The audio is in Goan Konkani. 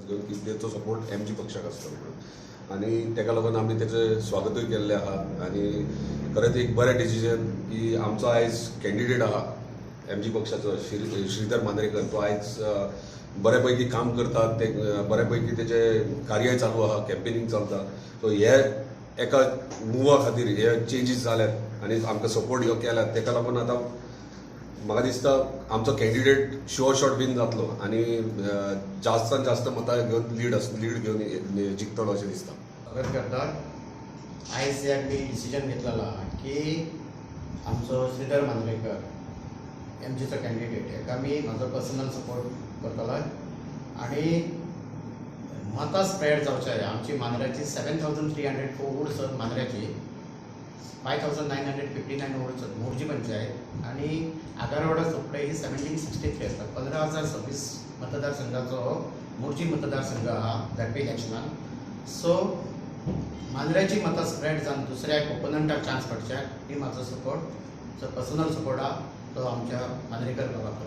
घेवन की तेचो सपोर्ट एमजी पक्षाक आसतलो म्हणून. आनी तेका लागून आमी तेचें स्वागतूय केल्लें आहा. आनी खरेंच एक बरें डिसिजन की आमचो आयज कॅन्डिडेट आहा एमजी पक्षाचो श्रीधर मांद्रेकर, तो आयज बऱ्या पैकी काम करता, ते बऱ्या पैकी तेचे कार्य चालू आहा, कॅम्पेनिंग चलता. सो हे एका मुवा खातीर हे चेंजीस जाल्यात आनी आमकां सपोर्ट ह्यो केल्यात, तेका लागून आतां म्हाका दिसता आमचो कॅन्डिडेट शुअर शॉट विन जातलो आनी जास्तान जास्त मतां घेवन लीड घेवन जिखतलो अशें दिसता. स्वागत करतात. आयज हे आमी डिसिजन घेतलेलो आहा की आमचो श्रीधर मांद्रेकर, एमजीचो कॅन्डिडेट, हेका आमी म्हाजो पर्सनल सपोर्ट करतलो आनी मतां स्प्रेड जावचे. आमची मांद्र्याची 7304 votes मांद्र्याची, 5959 votes Morjim panchayat आनी आगारवाडा चोपडे ही 1763 आसता. 15,026 मतदारसंघाचो हो मोरजी मतदारसंघ आहा झेडपी इलेक्शनान. सो मांद्र्याची मतां स्प्रेड जावन दुसऱ्याक ओपोनंटाक चान्स पडच्याक ही म्हाजो सपोर्ट, जो पर्सनल सपोर्ट आहा, तो आमच्या मांद्रेकर बाबाक.